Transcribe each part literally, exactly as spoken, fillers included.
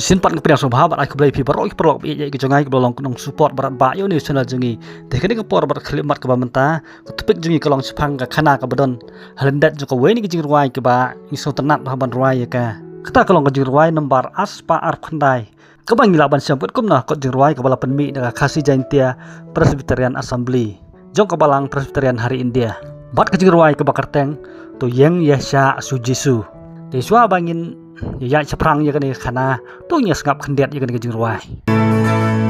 Sien pat nga pdiang sngewbha bad ai khublei phi baroh ki paralok ba ïeit ki jong ngi kiba long nong support bad ba ïoh ïa une u channel jong ngi. Te kane ka por bad ka khyllipmat kaba mynta, ka topic jong ngi ka long shaphang ka khana kaba don ha lyndet jong kawei na ki jingrwai kaba ngi sngewtynnat bha ban rwai ïa ka. Kata ka long ka jingrwai number ar spah arphew khyndai, kaba ngi lah ban shem pat kumne kot jingrwai kaba la pynmih da ka Khasi Jaintia Presbyterian Assembly jong ka Balang Presbyterian ha ri India. Bad ka jingrwai kaba kyrteng To Ïeng Ïa Shah Shu Jisu. Te shuwa ba ngin ïaid shaphrang ïa kane ka khana, to ngin ïa sngap khyndiat ïa kane ka jingrwai.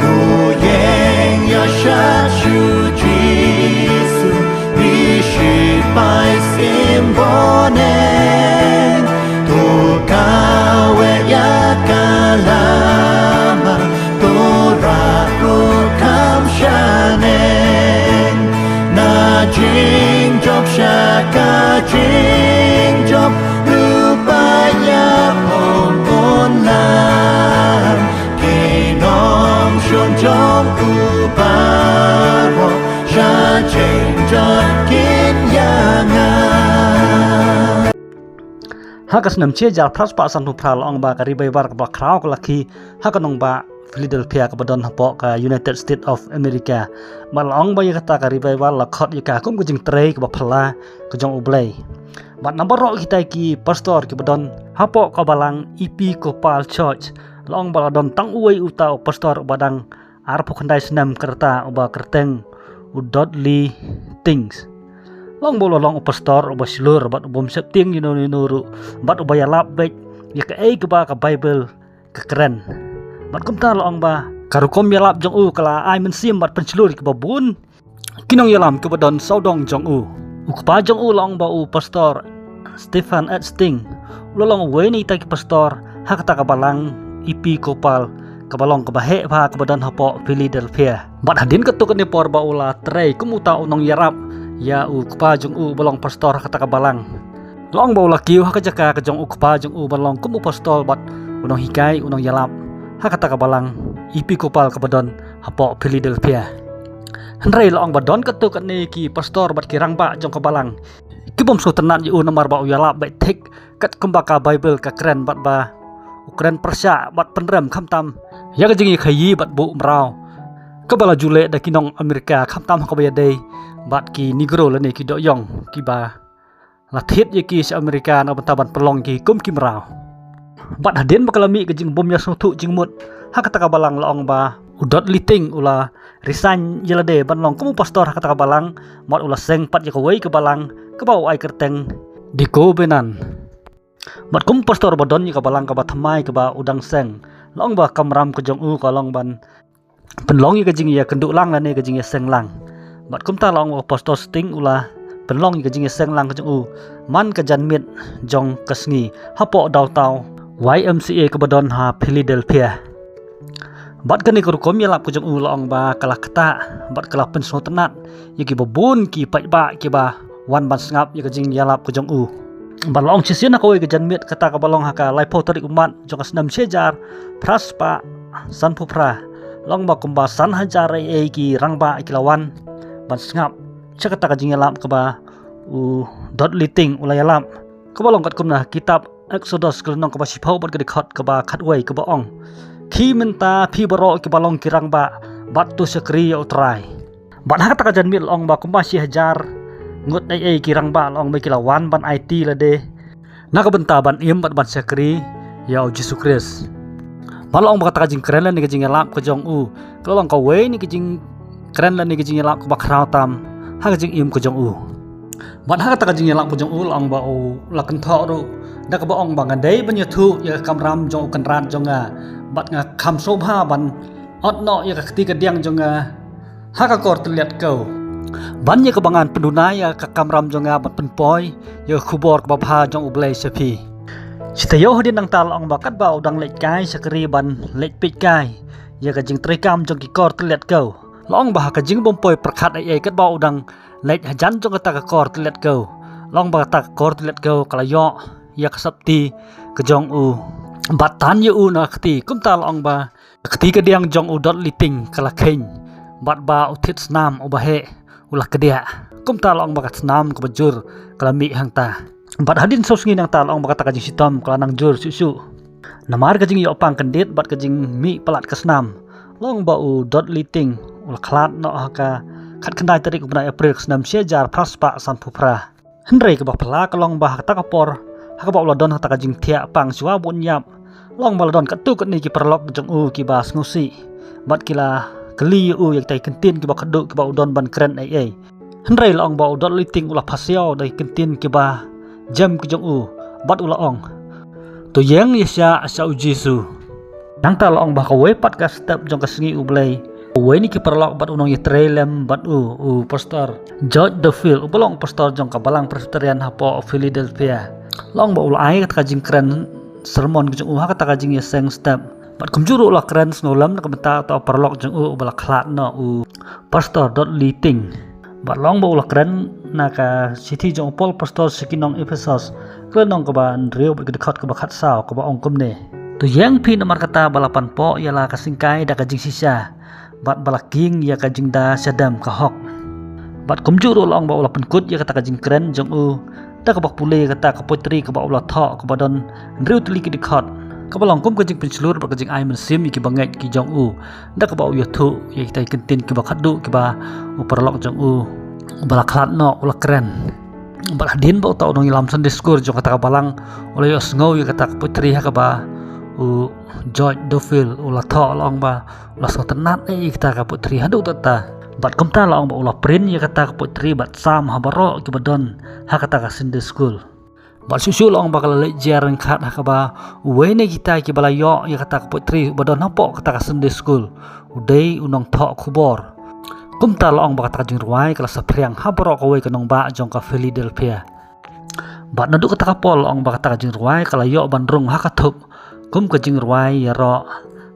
To ïeng ïa shah shu Jisu, bi shipai sim bneng. To kaweh ïa ka lama, to rah ruh kham shaneng. Na jingjop sha ka jingjop, ruh ba ïa phong un lam. Ki nongshun jong u baroh, sha jingjop kin ïa nga. Ha ka snem shi hajar phra spah sanphew phra la ong ba ka revival kaba khraw ka la khie ha ka nongbah Philadelphia kaba don hapoh ka United States of America. Bad la ong ba ïa kata ka revival la khot ïa ka kum ka jingtrei kaba phylla ka jong U Blei. Bad na baroh kita ki pastor kiba don hapoh ka balang Episcopal Church, la ong ba la don tang uwei uta u pastor uba dang arphew khyndai snem ka rta uba kyrteng u Dudley Things. La ong ba u la long u pastor uba shlur bad u bym sheptieng ïano ïano ruh, bad uba ïalap beit ïa kaei kaba ka Baibl ka kren. Bad kumta la ong ba ka rukom ïalap jong u ka la ai mynsiem bad pynshlur ïa kiba bun ki nongïalam kiba don sawdong jong u. U kpa jong u la ong ba u pastor Stephen H. Things u la long uwei na kita ki pastor ha kata ka balang Episcopal kaba long kaba heh bha kaba don hapoh Philadelphia. Bad hadien katto katne por ba u la trei kum uta u nongïarap ïa u kpa jong u ba long pastor ha kata ka balang, la ong ba u la kiew ha ka jaka ka jong u kpa jong u ban long kum u pastor bad u nonghikai, u nongïalap ha kata ka balang Episcopal kaba don hapoh Philadelphia. Hynrei la ong ba don katto katne ki pastor bad ki rangbah jong ka balang ki bym sngewtynnat ïa u namar ba u ïalap beit thik kat kumba ka Baibl ka kren bad ba u kren pyrshah bad pynrem khamtam ïa ka jingïakhaïi bad buh mraw kaba la ju leh da ki nong Amerika, khamtam ha kaba ïadei bad ki Negro lane ki dohïong kiba la thied ïa ki sha Amerika na ka bynta ban pynlong ki kum ki mraw. Bad hadien ba ka la mih ka jingbym ïasngewthuh jingmut ha kata ka balang, la ong ba u Dudley Things u la resign ïa lade ban long kum u pastor ha kata ka balang, bad u la seng pat ïa kawei ka balang kaba u ai kyrteng The Covenant. Bad kum u pastor ba don ïa ka balang kaba thymmai kaba u dang seng, la ong ba ka kamram ka jong u ka long ban pynlong ïa ka jingïakynduh lang lane ka jingïaseng lang. Bad kumta la ong ba u pastor Things u la pynlong ïa ka jingïaseng lang ka jong u man ka janmiet jong ka sngi hapoh dawthaw Y M C A kaba don ha Philadelphia. Bad kane ka rukom ïalap ka jong u la ong ba ka la ktah bad ka la pynsngewtynnat ïa kiba bun ki paidbah kiba wan ban sngap ïa ka jingïalap ka jong u. Bad la ong shisien ha kawei ka janmiet, kata kaba long ha ka laiphew tarik u Maï jong ka snem shi hajar phra spah sanphew phra, la ong ba kumba san hajar eiei ki rangbah ki la wan ban sngap sha kata ka jingïalap kaba u Dudley Things u la ïalap, kaba long katkum na kitab Exodus ka lynnong kaba shiphew bad ka dkhot kaba khatwei kaba ong, "Khie mynta phi baroh kiba long ki rangbah bad to shakri ïa U Trai." Bad ha kata ka janmiet la ong ba kumba shi hajar ngut eiei ki rangbah la ong ba ki la wan ban aiti lade na ka bynta ban im bad ban shakri ïa U Jisu Khrist. Bad la ong ba kata ka jingkren lane ka jingïalap ka jong u ka la long kawei na ka jingkren lane ka jingïalap kaba khraw tam ha ka jingim ka jong u. Bad ha kata ka jingïalap ka jong u la ong ba u la kynthoh ruh da kaba ong ba, "Nga dei ban ïathuh ïa ka kamram jong U Kynrad jong nga, bad nga kham sngewbha ban ot noh ïa ka kti kadiang jong nga ha ka kor tylliat kew, ban ïa kaba ngan pynduna ïa ka kamram jong nga ban pynpoi ïa ka khubor kaba bha jong U Blei sha phi." Shi taïew hadien nangta la ong ba katba u dang leit kai shakri ban leit peit kai ïa ka jingtreikam jong ki kor tylliat kew, la ong ba ha ka jingbym poi pyrkhat eiei, katba u dang leit hajan jong kata ka kor tylliat kew, la ong ba kata ka kor tylliat kew ka la ïoh ïa ka sopti ka jong u bad tan ïa u na ka kti. Kumta la ong ba ka kti kadiang jong u Dudley Things ka la kheiñ, bad ba u thied snam uba heh u la kdiah. Kumta la ong ba ka snam kaba jur ka la mih hangta. Bad hadien saw sngi nangta la ong ba kata ka jingshitom ka la nang jur shuh shuh. Namar ka jingïoh pang kyndit bad ka jingmih palat ka snam, long ba u Dudley Tyng u la khlad noh ha ka khatkhyndai tarik u bnai April ka snem shi hajar phra spah sanphew phra. Hynrei kaba phylla ka long ba ha kata ka por, ha kaba u la don ha kata ka jingthiah pang shuwa ban ïap, long ba la don katto katne ki paralok jong u kiba sngewsih bad ki la kylli ïa u ïa kita ki kyntien kiba khadduh kiba u don ban kren ei ei. Hynrei la ong ba u Dudley Tyng u la phasiaw da ki kyntien kiba jem ki jong u bad u la ong, "To ïeng ïa sha sha u Jisu." Nangta la ong ba ha kawei pat ka step jong ka sngi U Blei, uwei na ki paralok bad u nongïatrei lem bad u, u Pastor George Duffield, uba long pastor jong ka Balang Presbyterian hapoh Philadelphia, la ong ba u la ai kata ka jingkren sermon ka jong u ha kata ka jingïaseng step. Bad kumjuh ruh u la kren sngewlem na ka bynta uta u paralok jong u uba la khlad noh, u Pastor Dudley Tyng. Bad la ong ba u la kren na ka shithi jong u Paul Pastor sha ki nong Ephesus, ka lynnong kaba hynriew bad ka dkhot kaba khatsaw, kaba ong kumne: "To ïeng phi namar kata ba la panpoh ïa la ka syngkai da ka jingshisha, bad ba la king ïa ka jingda shadem ka hok." Bad kumjuh ruh la ong ba u la pynkut ïa kata ka jingkren jong u da kaba pule ïa kata ka poetry kaba u la thoh, kaba don hynriew tylli ki dkhot, kaba long kum ka jingpynshlur bad ka jingai mynsiem ïa kiba ngeit ki jong u, da kaba u ïathuh ïa kita ki kyntien kiba khadduh kiba u paralok jong u uba la khlad noh u la kren. Bad hadien ba uta u nongïalam Sunday School jong kata ka balang u la ïohsngew ïa kata ka poetry ha kaba u George Duffield u la thoh, la ong ba u la sngewtynnat ïa kata ka poetry haduh katta. Bad kumta la ong ba u la print ïa kata ka poetry bad sam ha baroh kiba don ha kata ka Sunday School. Bad shuh shuh la ong ba ka la leit jia ryngkat ha kaba uwei na kita kiba la ïoh ïa kata ka poetry uba don hapoh kata ka Sunday School u dei u nongthoh khubor. Kumta la ong ba kata ka jingrwai ka la saphriang ha baroh kawei ka nongbah jong ka Philadelphia. Bad naduh kata ka por la ong ba kata ka jingrwai ka la ïoh ban rung ha ka thup kum ka jingrwai ïaroh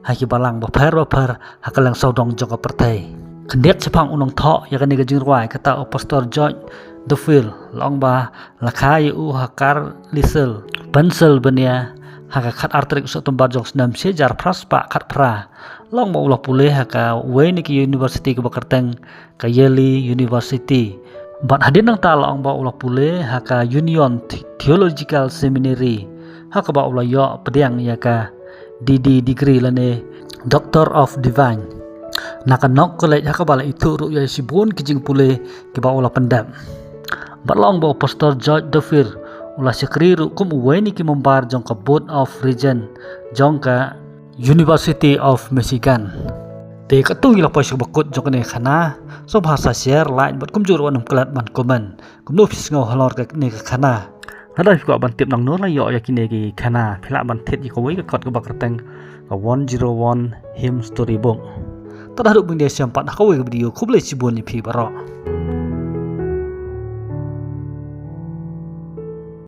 ha ki balang bapher bapher ha kylleng sawdong jong ka pyrthei. Khyndiat shaphang u nongthoh ïa kane ka jingrwai, kata u Pastor George Duffield, la ong ba la kha ïa u ha Carlisle, Pennsylvania, ha ka khatar tarik September jong snem shi hajar phra spah khatphra. La ong ba u la pule ha kawei na ki university kaba kyrteng ka Yale University. Bad hadien nangta la ong ba u la pule ha ka Union The-, Theological Seminary, ha kaba u la ïoh pdiang ïa ka D D degree lane Doctor of Divine na ka Knox College, ha kaba la ithuh ruh ïa shibun ki jingpule kiba u la pyndep. Bad la ong ba u Pastor George Duffield u la shakri ruh kum uwei na ki member jong ka Board of Regents jong ka University of Michigan. Te katto ngi la poi sha kaba kut jong kane ka khana. Sngewbha sa share, like bad kumjuh ruh wat nym klet ban comment kumno phi sngew halor kane ka khana. Lada phi kwah ban tip nangno la ïoh ïa kine ki khana, phi lah ban thied ïa kawei ka kot kaba kyrteng ka one zero one Hymn Story Book. Te haduh ban ïashem pat ha kawei ka video, khublei shibun ïa phi baroh.